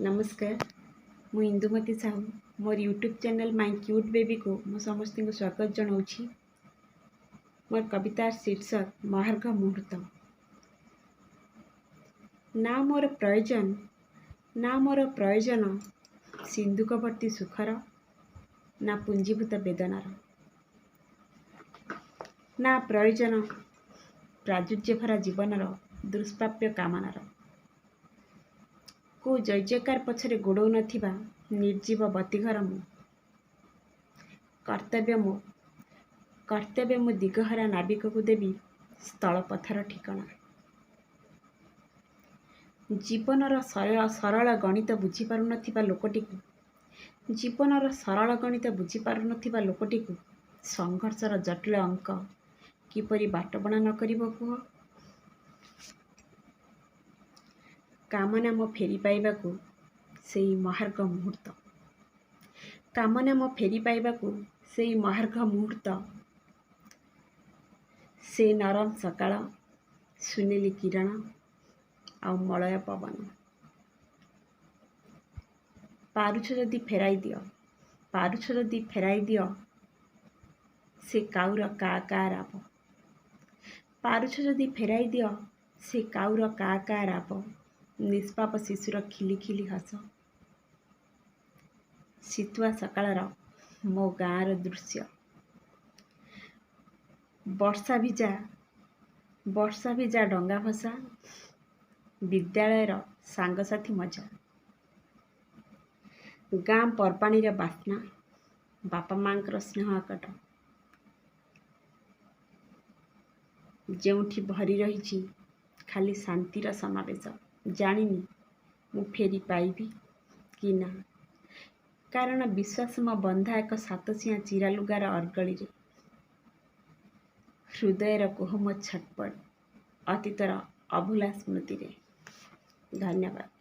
ନମସ୍କାର, ମୁଁ ଇନ୍ଦୁମତୀ ସାହୁ। ମୋର ୟୁଟ୍ୟୁବ୍ ଚ୍ୟାନେଲ୍ ମାଇ କ୍ୟୁଟ୍ ବେବିକୁ ମୁଁ ସମସ୍ତଙ୍କୁ ସ୍ୱାଗତ ଜଣାଉଛି। ମୋର କବିତାର ଶୀର୍ଷକ ମହାର୍ଘ ମୁହୂର୍ତ୍ତ। ନା ମୋର ପ୍ରୟୋଜନ, ନା ମୋର ପ୍ରୟୋଜନ ସିନ୍ଧୁକ ଭର୍ତ୍ତି ସୁଖର, ନା ପୁଞ୍ଜୀଭୂତ ବେଦନାର, ନା ପ୍ରୟୋଜନ ପ୍ରାଚୁର୍ଯ୍ୟଭରା ଜୀବନର ଦୁଷ୍ପ୍ରାପ୍ୟ କାମନାର। କେଉଁ ଜୟଜୟକାର ପଛରେ ଗୋଡ଼ଉନଥିବା ନିର୍ଜୀବ ବତୀଘର ମୁଁ। କର୍ତ୍ତବ୍ୟ ମୋ କର୍ତ୍ତବ୍ୟ ମୁଁ ଦିଗହରା ନାବିକକୁ ଦେବି ସ୍ଥଳପଥର ଠିକଣା। ଜୀବନର ସରଳ ଗଣିତ ବୁଝିପାରୁନଥିବା ଲୋକଟିକୁ, ଜୀବନର ସରଳ ଗଣିତ ବୁଝିପାରୁନଥିବା ଲୋକଟିକୁ ସଂଘର୍ଷର ଜଟିଳ ଅଙ୍କ କିପରି ବାଟବଣା ନ କରିବ କୁହ? କାମନା ମୋ ଫେରି ପାଇବାକୁ ସେଇ ମହାର୍ଘ ମୁହୂର୍ତ୍ତ, କାମନା ମୋ ଫେରି ପାଇବାକୁ ସେଇ ମହାର୍ଘ ମୁହୂର୍ତ୍ତ, ସେ ନରମ ସକାଳ, ସୁନେଲି କିରଣ ଆଉ ମଳୟ ପବନ। ପାରୁଛ ଯଦି ଫେରାଇ ଦିଅ, ପାରୁଛ ଯଦି ଫେରାଇ ଦିଅ ସେ କାଉର କା କା ରାବ। ପାରୁଛ ଯଦି ଫେରାଇ ଦିଅ ସେ କାଉର କା କା ରାବ, ନିଷ୍ପାପ ଶିଶୁର ଖିଲି ଖିଲି ହସ। ଶୀତୁଆ ସକାଳର ମୋ ଗାଁର ଦୃଶ୍ୟ, ବର୍ଷା ଭିଜା ବର୍ଷା ଭିଜା ଡଙ୍ଗା ଭସା, ବିଦ୍ୟାଳୟର ସାଙ୍ଗସାଥି ମଜା, ଗାଁ ପର୍ବାଣୀର ବାସ୍ନା, ବାପା ମାଆଙ୍କର ସ୍ନେହ ଆକଟ, ଯେଉଁଠି ଭରି ରହିଛି ଖାଲି ଶାନ୍ତିର ସମାବେଶ। ଜାଣିନି ମୁଁ ଫେରି ପାଇବି କି ନା, କାରଣ ବିଶ୍ୱାସ ମୋ ବନ୍ଧା ଏକ ସାତସିଆଁ ଚିରା ଲୁଗାର ଅର୍ଗଳିରେ। ହୃଦୟର କୋହ ମୋ ଛଟପଟ ଅତୀତର ଅଭୁଲା ସ୍ମୃତିରେ। ଧନ୍ୟବାଦ।